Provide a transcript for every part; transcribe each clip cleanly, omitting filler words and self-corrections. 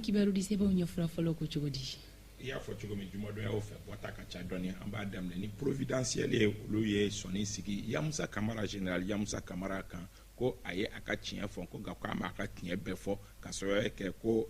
kibaru di sɛbɛnw ɲɛfura fɔlɔ ko cogo di? I y'a fɔ cogo min, jumadonyaw fɛ, bɔta ka ca dɔɔni. An b'a daminɛ ni Providentiel ye. Olu ye sɔnni sigi Yamusa Kamara, général Yamusa Kamara kan, ko a ye a ka tiɲɛ fɔ, ko nka k'a ma a ka tiɲɛ bɛɛ fɔ, ka sababu kɛ ko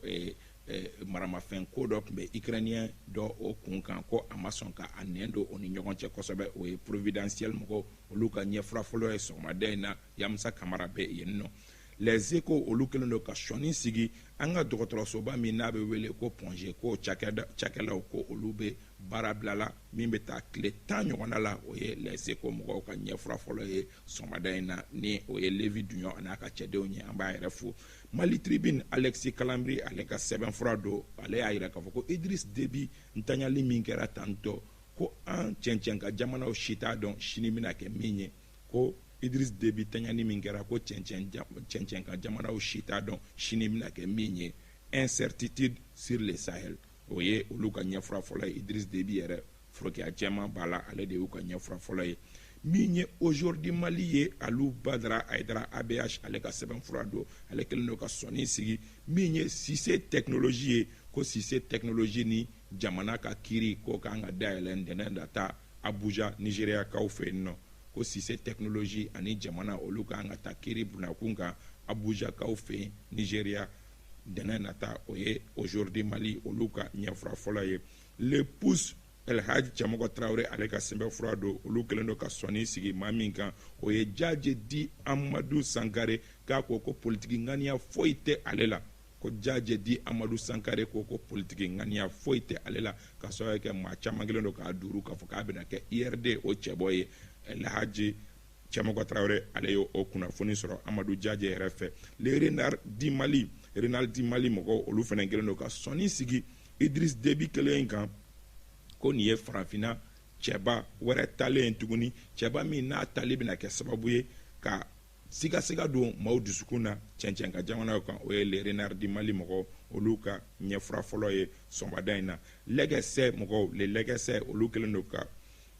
maramafɛn ko dɔ tun bɛ Ukrainien dɔ o kun kan, ko a ma sɔn ka a nɛn don o ni ɲɔgɔn cɛ kosɛbɛ. O ye Providentiel mɔgɔw, olu ka ɲɛfura fɔlɔ ye sɔgɔmada in na. Yamusa Kamara bɛ yen nɔ. Les Échos, olu kɛlen don ka sɔnni sigi an ka dɔgɔtɔrɔsoba min n'a bɛ wele ko Point G, ko cakɛlaw, ko olu bɛ baara bila la min bɛ taa tile 10 ɲɔgɔnna la. O ye Les Échos mɔgɔw ka ɲɛfura fɔlɔ ye sɔgɔmada in na, ni o ye Levi Dunɲɔ a n'a ka cɛdenw ye. An b'a yɛrɛ fo. Mali Tribune, Alexis Kalambry ale ka sɛbɛnfura don. Ale y'a jira k'a fɔ ko Idriss Déby ntanyali min kɛra tantɔ, ko an cɛncɛn ka jamanaw si t'a dɔn sini bɛna kɛ min ye. Ko Idriss Déby tanyali min kɛra, ko cɛncɛn ka jamanaw si t'a dɔn sini bɛna kɛ min ye. Incertitude sur le Sahel, o ye olu ka ɲɛfura fɔlɔ ye. Idriss Déby yɛrɛ, forokiya jɛman b'a la, ale de y'u ka ɲɛfura fɔlɔ ye. Min ye Aujourd'hui Mali ye, Alu Badara Ayidara ABH ale ka sɛbɛnfura don. Ale kɛlen don ka sɔnni sigi min ye Cissé Technologie ye, ko Cissé Technologie ni jamana ka kiiri ko k'an ka dayɛlɛ ntɛnɛn nata Abuja, Nigériakaw fɛ yen nɔ. Ko Cissé Technologie ani jamana, olu k'an ka taa kiiri bunakun kan Abujakaw fɛ yen, Nigéria, ntɛnɛn nata. O ye Aujourd'hui Mali, olu ka ɲɛfura fɔlɔ ye. Le Pouce, El Hadj Cɛmɔgɔ Tarawele ale ka sɛbɛnfura don. Olu kɛlen don ka sɔnni sigi maa min kan, o ye Jaje di Amadu Sankare, k'a ko ko politiki ŋaniya foyi tɛ ale la. Ko Jaje di Amadu Sankare ko ko politiki ŋaniya foyi tɛ ale la, ka sababu kɛ maa caman kɛlen don k'a duuru k'a fɔ k'a bɛna kɛ IRD o cɛbɔ ye. El Hadj Cɛmɔgɔ Tarawele ale y'o kunnafoni sɔrɔ Amadu Jaje yɛrɛ fɛ. Le Renard di Mali, Renard di Mali mɔgɔw, olu fana kɛlen don ka sɔnni sigi Idriss Déby kelen kan, ko nin ye farafinna cɛba wɛrɛ talen ye tuguni, cɛba min n'a tali bɛna kɛ sababu ye ka sigasiga don maaw dusukun na cɛncɛn ka jamanaw kan. O ye Le Renard di Mali mɔgɔw, olu ka ɲɛfura fɔlɔ ye sɔgɔmada in na. Lɛgɛsɛ mɔgɔw, le Lɛgɛsɛ, olu kɛlen don ka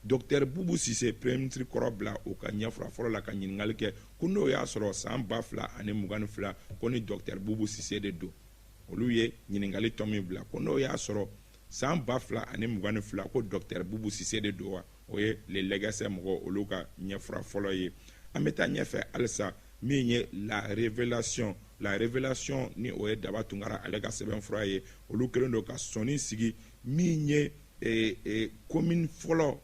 docteur Boubou Cissé, premier ministre kɔrɔ, bila u ka ɲɛfura fɔlɔ la, ka ɲininkali kɛ ko n'o y'a sɔrɔ san 2022, ko ni docteur Boubou Cissé de don. Olu ye ɲininkali tɔ min bila, ko n'o y'a sɔrɔ san 2022, ko docteur Boubou Cissé de don wa. O ye le Lɛgɛsɛ mɔgɔw, olu ka ɲɛfura fɔlɔ ye. An bɛ taa ɲɛfɛ halisa. Min ye La Révélation, La Révélation, ni o ye Daba Tunkara ale ka sɛbɛnfura ye, olu kɛlen don ka sɔnni sigi min ye commune fɔlɔ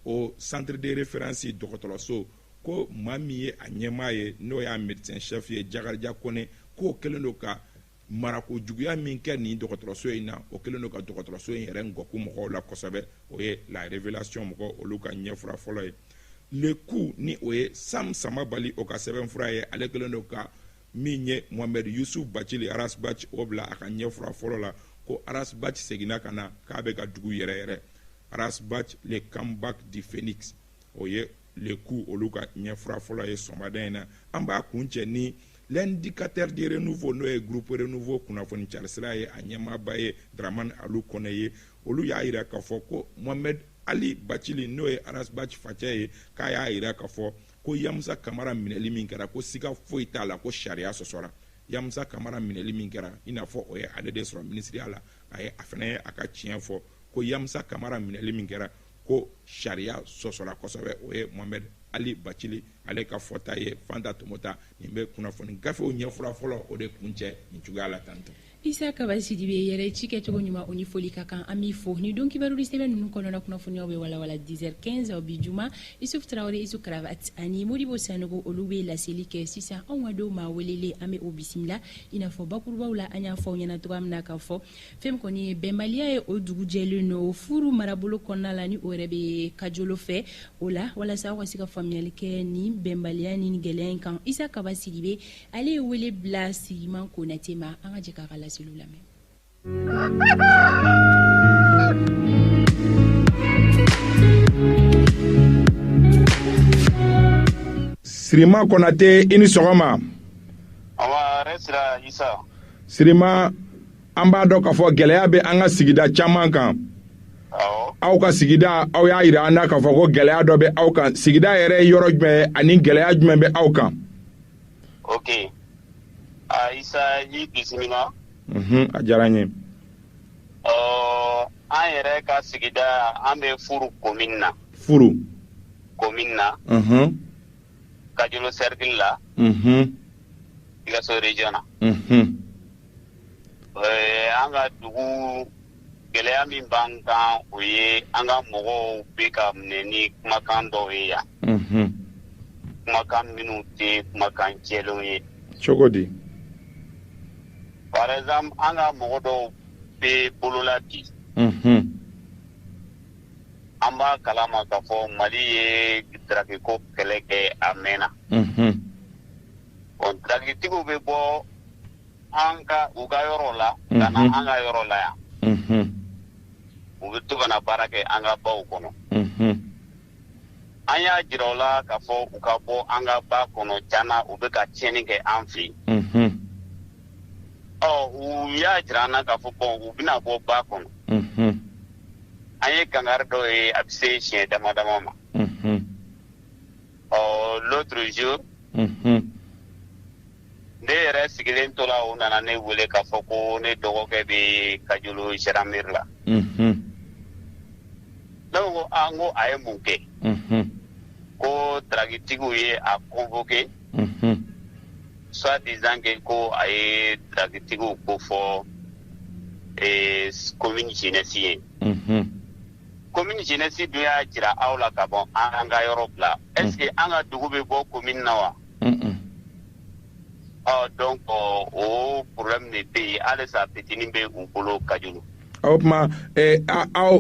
o centre de référence dɔgɔtɔrɔso, ko maa min ye a ɲɛmaa ye, n'o y'a médecin chef ye, Jakarija Kone, k'o kɛlen don ka marako juguya min kɛ nin dɔgɔtɔrɔso in na, o kɛlen don ka dɔgɔtɔrɔso in yɛrɛ ngɔku mɔgɔw la kosɛbɛ. O ye La Révélation mɔgɔw, olu ka ɲɛfura fɔlɔ ye. Le Coup, ni o ye Sam Samabali o ka sɛbɛnfura ye, ale kɛlen don ka min ye Mohamed Yusuf Bacili Ras Bath o bila a ka ɲɛfura fɔlɔ la, ko Ras Bath seginna ka na, k'a bɛ ka dugu yɛrɛ yɛrɛ. Ras Bath, le comeback du Phoenix, o ye Le Coup, olu ka ɲɛfura fɔlɔ ye sɔgɔmada in na. An b'a kuncɛ ni L'Indicateur de Renouveau, n'o ye groupe Renouveau kunnafoni carisira ye, a ɲɛmaaba ye Dramane Alu Kɔnɛ ye. Olu y'a yira k'a fɔ ko Mohamed Ali Bacili, n'o ye Ras Bath facɛ ye, k'a y'a yira k'a fɔ ko Yamusa Kamara minɛli min kɛra, ko siga foyi t'a la ko sariya sɔsɔra. Yamusa Kamara minɛli min kɛra, i n'a fɔ o ye ale de sɔrɔ minisiriya la, a ye a fana ye a ka tiɲɛ fɔ ko Yamusa Kamara minɛli min kɛra, ko sariya sɔsɔra kosɛbɛ. O ye Mohamed Ali Bacili ale ka fɔta ye. Fanta Tomota, nin bɛ kunnafoni gafew ɲɛfura fɔlɔ o de kuncɛ nin cogoya la tantɔ. Isa Kaba Sidibe yɛrɛ, ci kɛcogo ɲuman, o ni foli ka kan, an b'i fo. Ni don kibaru sɛbɛn ninnu kɔnɔna kunnafoniyaw bɛ walawala 10h15 bi juma. Isuf Tarawele, Isu Karabat ani Modibo Sanogo, olu bɛ laseli kɛ sisan. Anw ka denw maa welelen, an bɛ o bisimila. I n'a fɔ bakurubaw la, an y'a fɔ aw ɲɛna cogoya min na k'a fɔ fɛn min kɔni ye bɛnbaliya ye, o dugu jɛlen don furu marabolo kɔnɔna la, ni o yɛrɛ bɛ Kajolo fɛ. O la, walasa aw ka se ka faamuyali kɛ nin bɛnbaliya ni gɛlɛya in kan, Isa Kaba Sidibe ale ye wele bila Siriman Konate ma. An ka jɛ k'a ka laseliw lamɛn. Sirima Konate, i ni sɔgɔma. Awa, sira Isa. Sirima, an b'a dɔn k'a fɔ gɛlɛya bɛ an ka sigida caman kan. Aw ka sigida, aw y'a yira an na k'a fɔ ko gɛlɛya dɔ bɛ aw kan. Sigida yɛrɛ ye yɔrɔ jumɛn ye, ani gɛlɛya jumɛn bɛ aw kan? Ok, a Isa, i bisimila. A diyara n ye. An yɛrɛ ka sigida, an bɛ Furu commune na. Furu commune na. Kajolo cercle la. Sikaso région na. An ka dugu, gɛlɛya min b'an kan, o ye an ka mɔgɔw bɛ ka minɛ ni kumakan dɔw ye yan. Kumakan minnu tɛ kumakan jɛlenw ye. Cogo di? Par exemple, an ka mɔgɔ dɔw bɛ bolola bi. An b'a kalama k'a fɔ Mali ye drogue ko kɛlɛ kɛ a mɛnna. Bon, droguetigiw bɛ bɔ an ka u ka yɔrɔ la ka na an ka yɔrɔ la yan. U bɛ to ka na baara kɛ an ka baw kɔnɔ. An y'a jira u la k'a fɔ u ka bɔ an ka ba kɔnɔ tiɲɛna, u bɛ ka tiɲɛni kɛ an fɛ yen. Ɔ, u y'a jira an na k'a fɔ bon, u bɛna bɔ ba kɔnɔ. An ye kangari dɔw ye, a bɛ se siɲɛ dama dama ma. Ɔ, l'autre jour, ne yɛrɛ sigilen tora, u nana ne wele k'a fɔ ko ne dɔgɔkɛ bɛ Kajolo gendarmerie la. Ne ko a, n ko a ye mun kɛ? Ko droguetigiw ye a convoqué, soit disant que ko a ye droguetigiw ko fɔ commune jeunesse ye. Commune jeunesse dun y'a jira aw la ka bɔ an ka yɔrɔ bila. Est ce que an ka dugu bɛ bɔ commune na wa? Ɔ, donc o problème de bɛ yen halisa, petini bɛ u bolo Kajolo. O tuma, aw,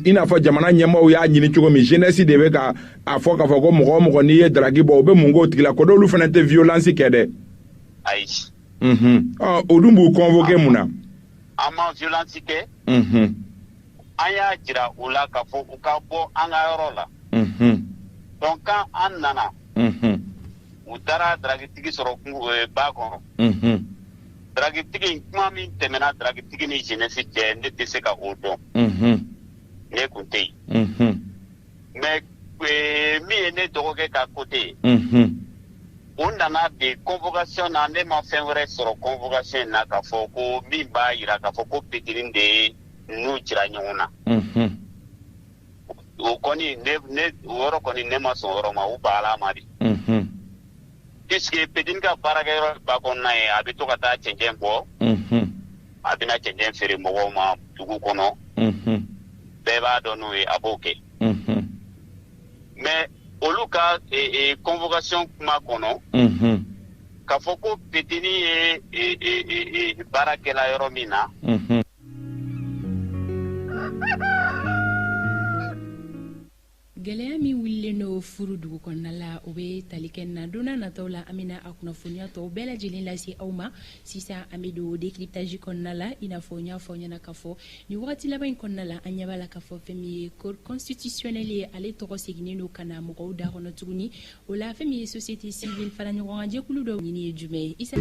i n'a fɔ jamana ɲɛmaaw y'a ɲini cogo min, jeunesse de bɛ ka a fɔ k'a fɔ ko mɔgɔ o mɔgɔ n'i ye drogue bɔ, u bɛ mun k'o tigi la? Ko n'olu fana tɛ violence kɛ dɛ. Ayi. Ɔ, o dun b'u convoquer mun na? An ma violence kɛ. An y'a jira u la k'a fɔ u ka bɔ an ka yɔrɔ la. Donc quand an nana, u taara droguetigi sɔrɔ kungo ba kɔnɔ. Droguetigi in, kuma min tɛmɛna droguetigi ni jeunesse cɛ, ne tɛ se ka o dɔn. Ne kun tɛ yen. Mais min ye ne dɔgɔkɛ ka côté ye, o nana de convocation na. Ne ma fɛn wɛrɛ sɔrɔ convocation in na k'a fɔ ko min b'a jira k'a fɔ ko petini de ye ninnu jira ɲɔgɔn na. O kɔni, ne o yɔrɔ kɔni, ne ma sɔn o yɔrɔ ma, u banna ma de. Puisque petini ka baarakɛyɔrɔ ba kɔnɔna ye, a bɛ to ka taa cɛncɛn bɔ. A bɛna cɛncɛn feere mɔgɔw ma dugu kɔnɔ. Bɛɛ b'a dɔn n'o ye, a b'o kɛ. Mais olu ka convocation kuma kɔnɔ, k'a fɔ ko petini ye baara kɛla yɔrɔ min na. Gɛlɛya min wulilen don Furu dugu kɔnɔna la, o bɛ tali kɛ na. Don n'a nataw la, an bɛna a kunnafoniya tɔw bɛɛ lajɛlen lase aw ma. Sisan, an bɛ don décryptage kɔnɔna la. I n'a fɔ n y'a fɔ aw ɲɛna k'a fɔ nin wagati laban in kɔnɔna la, an ɲɛ b'a la k'a fɔ fɛn min ye Cour constitutionnelle ye, ale tɔgɔ seginnen don ka na mɔgɔw da kɔnɔ tuguni. O la, fɛn min ye société civile fara ɲɔgɔn kan jɛkulu dɔw ɲini ye jumɛn ye? Isa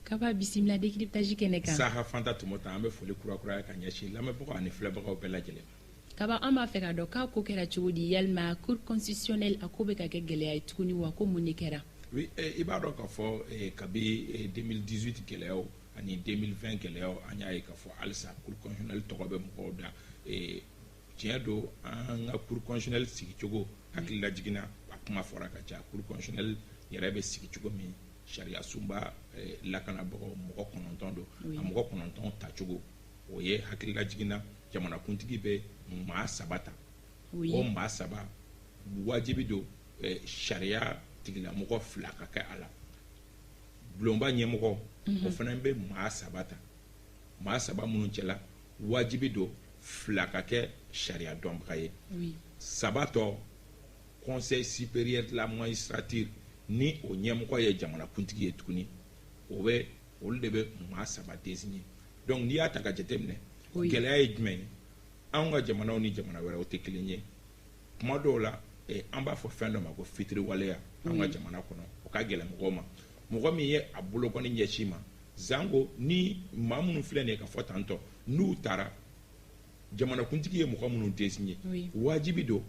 Kaba, bisimila décryptage kɛnɛ kan. Saha Fanta Tumota, an bɛ foli kurakuraya ka ɲɛsin lamɛnbagaw ani filɛbagaw bɛɛ lajɛlen ma. Kaba, an b'a fɛ ka dɔn k'a ko kɛra cogo di? Yalima Cour constitutionnelle, a ko bɛ ka kɛ gɛlɛya ye tuguni wa? Ko mun de kɛra? Oui, i b'a dɔn k'a fɔ kabi 2018 gɛlɛyaw ani 2020 gɛlɛyaw, an y'a ye k'a fɔ halisa Cour constitutionnelle tɔgɔ bɛ mɔgɔw da. Tiɲɛ don, an ka Cour constitutionnelle sigicogo, hakili lajiginna, a kuma fɔra ka ca. Cour constitutionnelle yɛrɛ bɛ sigi cogo min, sariya sunba lakanabagaw mɔgɔ 9 don. A mɔgɔ 9 tacogo, o ye hakili lajiginna, jamanakuntigi bɛ maa saba ta. O maa saba, wajibi don sariya tigilamɔgɔ fila ka kɛ a la. Bulonba ɲɛmɔgɔ, o fana bɛ maa saba ta. Maa saba minnu cɛla, wajibi don fila ka kɛ sariya dɔnbaga ye. Saba tɔ, Conseil supérieur de la magistrature, ni o ɲɛmɔgɔ ye jamanakuntigi ye tuguni, o bɛ olu de bɛ maa saba désigner. Donc n'i y'a ta ka jateminɛ, gɛlɛya ye jumɛn ye? Anw ka jamanaw ni jamana wɛrɛw tɛ kelen ye. Kuma dɔw la, an b'a fɔ fɛn dɔ ma ko fitiriwaleya an ka jamana kɔnɔ, o ka gɛlɛn mɔgɔw ma. Mɔgɔ min ye a bolokɔni ɲɛsin ma, zango ni maa minnu filɛ nin ye ka fɔ tantɔ, n'u taara, jamanakuntigi ye mɔgɔ minnu désigner, wajibi don.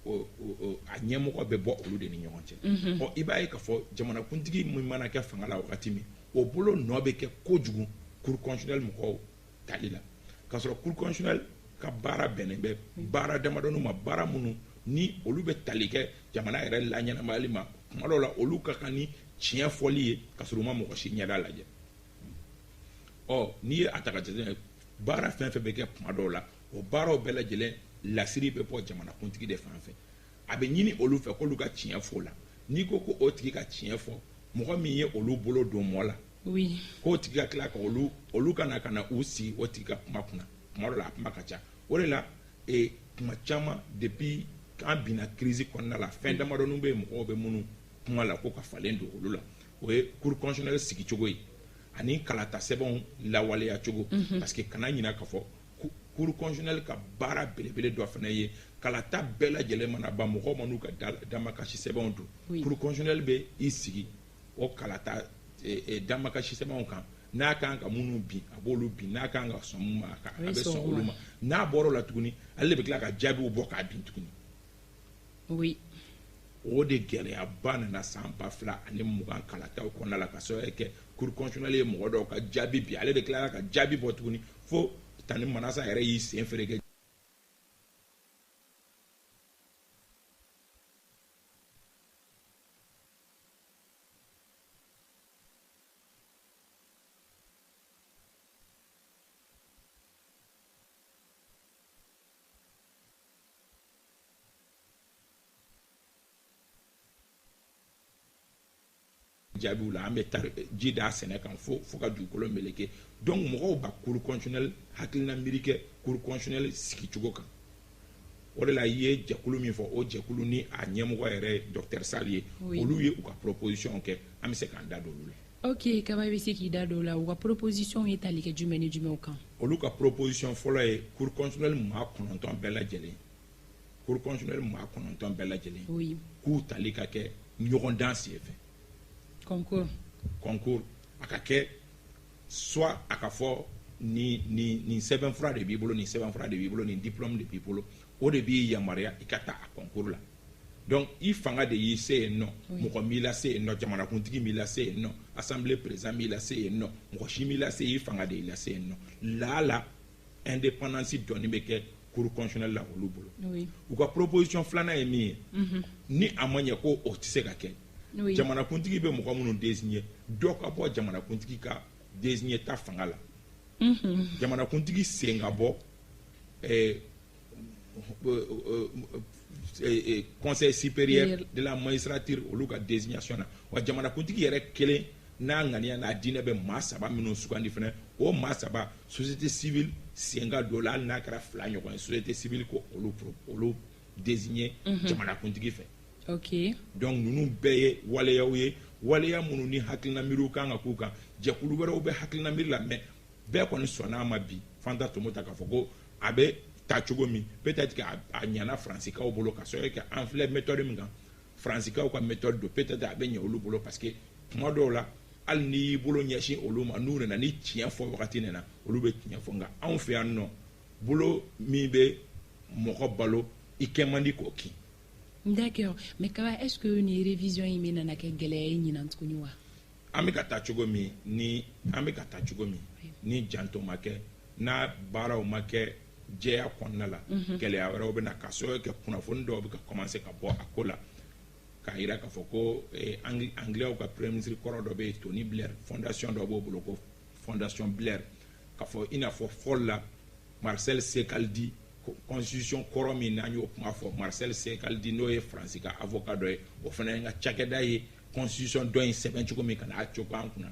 a ɲɛmɔgɔ bɛ bɔ olu de ni ɲɔgɔn cɛ. Ɔ, i b'a ye k'a fɔ jamanakuntigi min mana kɛ fanga la wagati min, o bolo nɔ bɛ kɛ kojugu cour constitutionnelle mɔgɔw tali la, k'a sɔrɔ cour constitutionnelle ka baara bɛnnen bɛ baara damadɔni ma, baara minnu ni olu bɛ tali kɛ jamana yɛrɛ laɲɛnamayali ma. Tuma dɔw la, olu ka kan ni tiɲɛ fɔli ye k'a sɔrɔ u ma mɔgɔ si ɲɛda lajɛ. Ɔ, n'i ye a ta ka jateminɛ, baara fɛn fɛn bɛ kɛ tuma dɔw la, o baaraw bɛɛ lajɛlen lasiri bɛ bɔ jamanakuntigi de fan fɛ. A bɛ ɲini olu fɛ k'olu ka tiɲɛ fɔ o la. N'i ko ko o tigi ka tiɲɛ fɔ, mɔgɔ min ye olu bolo don mɔ la, k'o tigi ka tila ka olu ka na u sigi o tigi ka kuma kunna, tuma dɔ la a kuma ka ca. O de la tuma caman, depuis an binna crise kɔnɔna la, fɛn damadɔni bɛ yen, mɔgɔw bɛ minnu kuma la ko ka falen don olu la. O ye cour constitutionnelle sigicogo ye ani kalata sɛbɛnw lawaleya cogo, parce que kana ɲina k'a fɔ cour constitutionnelle ka baara belebele dɔ fana ye, kalata bɛɛ lajɛlen mana ban, mɔgɔw ma n'u ka damakasi sɛbɛnw don, cour constitutionnelle bɛ i sigi o kalata damakasi sɛbɛnw kan. N'a kan ka minnu bin, a b'olu bin. N'a kan ka sɔn mun ma, a bɛ sɔn olu ma. N'a bɔra o la tuguni, ale de bɛ tila ka jaabiw bɔ k'a bin tuguni. O de gɛlɛyaba nana san 2020 kalataw kɔnɔna la, ka sababu kɛ cour constitutionnelle ye mɔgɔ dɔw ka jaabi bi, ale de tilara ka jaabi bɔ tuguni, fo Tani Manasa yɛrɛ y'i sen fereke. Jaabiw la, an bɛ tari ji d'a sɛnɛ kan fo ka dugukolo meleke. Donc mɔgɔw ba cour constitutionnelle hakilina miiri kɛ cour constitutionnelle sigicogo kan. O de la, i ye jɛkulu min fɔ, o jɛkulu ni a ɲɛmɔgɔ yɛrɛ ye docteur Sall ye, olu ye u ka proposition kɛ. An bɛ se k'an da don olu la. Ok, Kaba, i bɛ se k'i da don o la. U ka proposition ye tali kɛ jumɛn ni jumɛnw kan? Olu ka proposition fɔlɔ ye cour constitutionnelle maa 9 bɛɛ lajɛlen, cour constitutionnelle maa 9 bɛɛ lajɛlen, k'u tali ka kɛ ɲɔgɔndan senfɛ. Concours. Concours, a ka kɛ soit a ka fɔ nin sɛbɛnfura de b'i bolo, nin sɛbɛnfura de b'i bolo, nin diplôme de b'i bolo, o de b'i yamaruya i ka taa a concours la. Donc i fanga de y'i se yen nɔ, mɔgɔ m'i lase yen nɔ, jamanakuntigi m'i lase yen nɔ, assemblée président m'i lase yen nɔ, mɔgɔ si m'i lase, i fanga de y'i lase yen nɔ. Laala indépendance dɔɔni bɛ kɛ cour constitutionnelle la olu bolo. U ka proposition filanan ye min ye, ni a ma ɲɛ ko o tɛ se ka kɛ, jamanakuntigi bɛ mɔgɔ minnu désigner, dɔ ka bɔ jamanakuntigi ka désigner ta fanga la, jamanakuntigi sen ka bɔ conseil supérieur de la magistrature, olu ka désignation na. Wa jamanakuntigi yɛrɛ kelen n'a ŋaniya n'a diinɛ bɛ maa saba minnu sugandi fɛnɛ, o maa saba, société civile sen ka don o la, hali n'a kɛra fila ɲɔgɔn ye, société civile ko olu désigner jamanakuntigi fɛ. Donc ninnu bɛɛ ye waleyaw ye, waleya minnu ni hakilina miiriw kan ka k'u kan. Jɛkulu wɛrɛw bɛ hakilina miiri la, mais bɛɛ kɔni sɔnna a ma bi, Fanta Tomo ta k'a fɔ ko a bɛ ta cogo min, peut-être que a ɲɛna Faransikaw bolo, ka sababu kɛ an filɛ méthode min kan, Faransikaw ka méthode don, peut-être a bɛ ɲɛ olu bolo, parce que tuma dɔw la, hali n'i y'i bolo ɲɛsin olu ma, n'u nana ni tiɲɛ fɔ wagati nana, olu bɛ tiɲɛ fɔ. Nka anw fɛ yan nɔ, bolo min bɛ mɔgɔ balo, i kɛ man di k'o kin. D'accord. Mais Kaba, est-ce que ni révision in bɛ nana kɛ gɛlɛya ye ɲinan tuguni wa? An bɛ ka taa cogo min ni, an bɛ ka taa cogo min ni janto ma kɛ, n'a baaraw ma kɛ jɛya kɔnɔna la, gɛlɛya wɛrɛw bɛ na, ka sababu kɛ kunnafoni dɔw bɛ ka commencer ka bɔ a ko la, k'a yira k'a fɔ ko Anglais ka premier ministre kɔrɔ dɔ bɛ yen, Tony Blair, fondation dɔ b'o bolo ko fondation Blair, k'a fɔ i n'a fɔ fɔli la Marcel Ceccaldi, constitution kɔrɔ min n'an y'o kuma fɔ, Marcel Ceccaldi, n'o ye Faransi ka avocat dɔ ye, o fana ye n ka cakɛda ye constitution dɔ in sɛbɛn cogo min ka n'a cogo an kunna.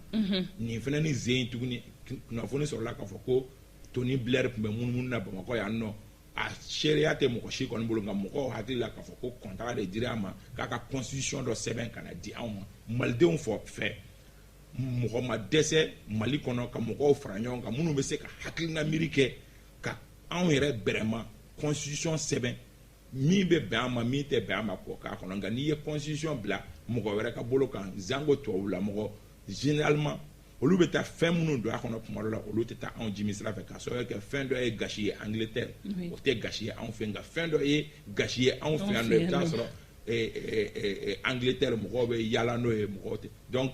Nin fana ni zen in tuguni, kunnafoni sɔrɔla k'a fɔ ko Tony Blair tun bɛ munumunu na Bamakɔ yan nɔ. A seereya tɛ mɔgɔ si kɔni bolo, nka mɔgɔw hakili la k'a fɔ ko contrat de dira a ma k'a ka constitution dɔ sɛbɛn ka na di anw ma. Malidenw fɔ fɛ, mɔgɔ ma dɛsɛ Mali kɔnɔ ka mɔgɔw fara ɲɔgɔn kan minnu bɛ se ka hakilina miiri kɛ ka anw yɛrɛ bɛrɛma constitution sɛbɛn min bɛ bɛn an ma, min tɛ bɛn an ma, k'o k'a kɔnɔ. Nka n'i ye constitution bila mɔgɔ wɛrɛ ka bolo kan, zango tubabu la mɔgɔ, généralement Olu bɛ taa fɛn minnu don a kɔnɔ kuma dɔ la, olu tɛ taa anw jimi sira fɛ, k'a sababu kɛ fɛn dɔ ye gasi ye Angleterre, o tɛ gasi ye anw fɛ, nka fɛn dɔ ye gasi ye anw fɛ yan nɔ, i bɛ taa sɔrɔ Angleterre mɔgɔw bɛ yaala n'o ye, mɔgɔw tɛ. Donc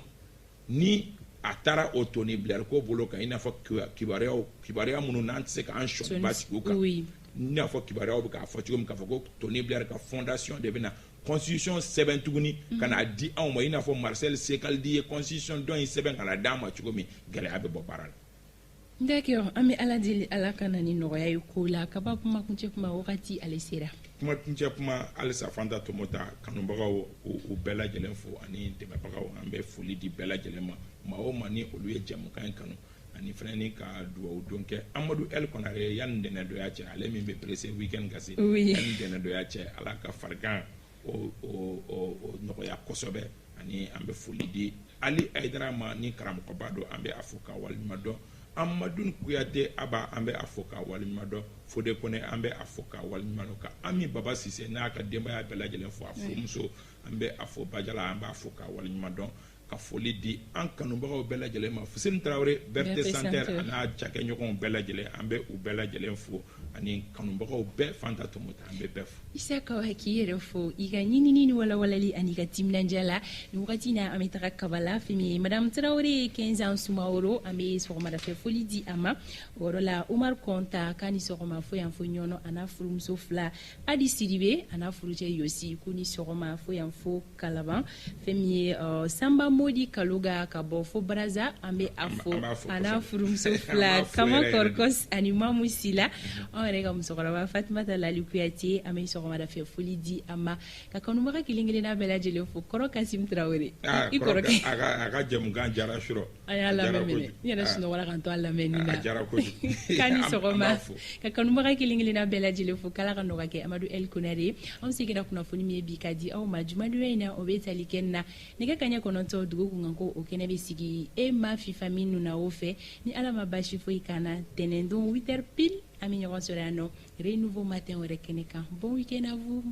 ni a taara o Tony Blair ko bolo kan, i n'a fɔ kibaruya minnu n'an tɛ se k'an sɔnniba sigi u kan, i n'a fɔ kibaruyaw bɛ k'a fɔ cogo min, k'a fɔ ko Tony Blair ka fondation de bɛ na constitution sɛbɛn tuguni ka n'a di anw ma, i n'a fɔ Marcel Ceccaldi ye constitution dɔ in sɛbɛn ka na d'an ma cogo min, gɛlɛya bɛ bɔ baara la. D'accord, an bɛ Ala deli, Ala ka na ni nɔgɔya ye ko la. Kaba, kuma kuncɛ kuma wagati ale sera. Kuma kuncɛ kuma, halisa Fanta Tomota kanubagaw, u bɛɛ lajɛlen fo, ani dɛmɛbagaw, an bɛ foli di bɛɛ lajɛlen ma, maa o maa ni olu ye jɛmukan in kanu, ani fana ni ka dugawu don kɛ Amadu El Konare, yanni ntɛnɛndonya cɛ, ale min bɛ pressé week-end ka se, yanni ntɛnɛndonya cɛ, Ala ka farigan o nɔgɔya kosɛbɛ. Ani an bɛ foli di Ali Ayidara ma, ni karamɔgɔba don, an bɛ a fo ka waleɲuman dɔn. Amadu Kuyate Aba, an bɛ a fo ka waleɲuman dɔn. Fode Kone, an bɛ a fo ka waleɲuman dɔn. Ka Ami Baba Sise n'a ka denbaya bɛɛ lajɛlen fo, a furumuso, an bɛ a fo, Bajala, an b'a fo ka waleɲuman dɔn. Ka foli di an kanubagaw bɛɛ lajɛlen ma, Fuseni Tarawele, Berete Santer, a n'a cakɛɲɔgɔnw bɛɛ lajɛlen, an bɛ u bɛɛ lajɛlen fo, ani kanubagaw bɛɛ, Fanta Tomota, an bɛ bɛɛ fo. Isa Kawa, k'i yɛrɛ fo i ka ɲinini ni walawalali ani ka timinandiya la. Nin wagati na, an bɛ taga Kabala, fɛn min ye Madame Tarawele 15 ans Sumaworo, an bɛ sɔgɔmadafɛ foli di a ma o yɔrɔ la. Umar Kɔnta, k'a ni sɔgɔma fo yan fo Ɲɔnɔ, a n'a furumuso fila, Adi Sidibe a n'a furucɛ Yosi, ko ni sɔgɔma fo yan fo Kalaban. Fɛn min ye Sanba Modi Kaloga ka bɔ fo Baraza, an bɛ a fo a n'a furumuso fila, Kama Kɔrɔkɔs ani Mamu Sila. Anw yɛrɛ ka musokɔrɔba Fatumata Lali Kuyate, an bɛ sɔgɔmadafɛ foli di a ma, ka kanubaga kelen kelenna bɛɛ lajɛlen fo. Kɔrɔ Kasim Tarawele, i kɔrɔkɛ, a ka jɛmukan jara surɔ. An y'a lamɛn minɛ, n yɛrɛ sunɔgɔra ka to a lamɛnni na. A jara kojugu. K'a ni sɔgɔma, ka kanubaga kelen kelenna bɛɛ lajɛlen fo, k'Ala ka nɔgɔya kɛ Amadu El Konare ye. Anw seginna kunnafoni min ye bi ka di aw ma jumadonya in na, o bɛ tali kɛ na nɛgɛ kaɲɛ 9, dugu kunkan ko o kɛnɛ bɛ sigi e ma fifa minnu na o fɛ. Ni Ala ma basi foyi kan na, tɛnɛndon 8 heures pile, an bɛ ɲɔgɔn sɔrɔ yan nɔ, Renouveau Matin wɛrɛ kɛnɛ kan. Bon week-end à vous.